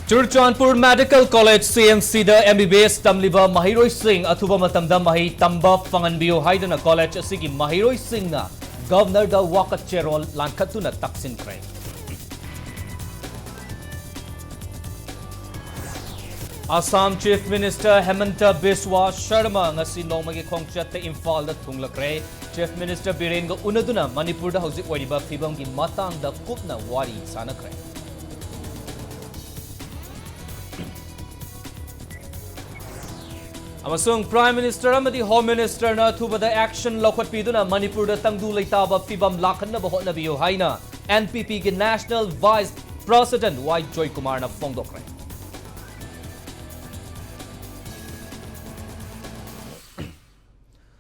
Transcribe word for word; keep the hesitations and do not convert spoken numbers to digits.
Churachandpur medical college, ꯁꯤ M ꯁꯤꯗ M B B ꯑꯦꯁ ꯇꯝꯂꯤꯕ ꯃꯍꯩꯔꯣꯏꯁꯤꯡ ꯑꯊꯨꯕ ꯃꯇꯝꯗ ꯃꯍꯩ ꯇꯝꯕ ꯐꯪꯍꯟꯕꯤꯌꯨ ꯍꯥꯏꯗꯨꯅ ꯀꯣꯂꯦꯖ ꯑꯁꯤꯒꯤ ꯃꯍꯩꯔꯣꯏꯁꯤꯡꯅ ꯒꯕꯔꯅꯔꯗ ꯋꯥꯀꯠ ꯆꯦꯔꯣꯜ ꯂꯥꯟꯈꯠꯇꯨꯅ ꯇꯛꯁꯤꯟꯈ꯭ꯔꯦ꯫ ꯑꯁꯥꯝ ꯆꯤꯐ ꯃꯤꯅꯤꯁꯇꯔ ꯍꯦꯃꯟꯇ ꯕꯤꯁ꯭ꯋꯥ ꯁꯔꯃ ꯉꯁꯤ ꯅꯣꯡꯃꯒꯤ ꯈꯣꯡꯆꯠꯇ ꯏꯝꯐꯥꯜꯗ ꯊꯨꯡꯂꯈ꯭ꯔꯦ꯫ ꯆꯤꯐ ꯃꯤꯅꯤꯁꯇꯔ ꯕꯤꯔꯦꯟꯒ ꯎꯅꯗꯨꯅ ꯃꯅꯤꯄꯨꯔꯗ ꯍꯧꯖꯤꯛ ꯑꯣꯏꯔꯤꯕ ꯐꯤꯕꯝꯒꯤ ꯃꯇꯥꯡꯗ ꯀꯨꯞꯅ ꯋꯥꯔꯤ ꯁꯥꯟꯅꯈ꯭ꯔꯦ꯫ ꯑꯃꯁꯨꯡ ꯄ꯭ꯔꯥꯏꯝ ꯃꯤꯅꯤꯁꯇꯔ ꯑꯃꯗꯤ ꯍꯣꯝ ꯃꯤꯅꯤꯁꯇꯔꯅ ꯑꯊꯨꯕꯗ ꯑꯦꯛꯁꯟ ꯂꯧꯈꯠꯄꯤꯗꯨꯅ ꯃꯅꯤꯄꯨꯔꯗ ꯇꯪꯗꯨ ꯂꯩꯇꯥꯕ ꯐꯤꯕꯝ ꯂꯥꯛꯍꯟꯅꯕ ꯍꯣꯠꯅꯕꯤꯌꯨ ꯍꯥꯏꯅ ꯑꯦꯟ ꯄꯤ ꯄꯤꯒꯤ ꯅꯦꯁꯅꯦꯜ ꯚꯥꯏꯁ ꯄ꯭ꯔꯦꯁꯤꯗꯦꯟꯠ ꯋꯥꯏ ꯖꯣꯏꯀꯨꯃꯥꯔꯅ ꯐꯣꯡꯗꯣꯛꯈ꯭ꯔꯦ꯫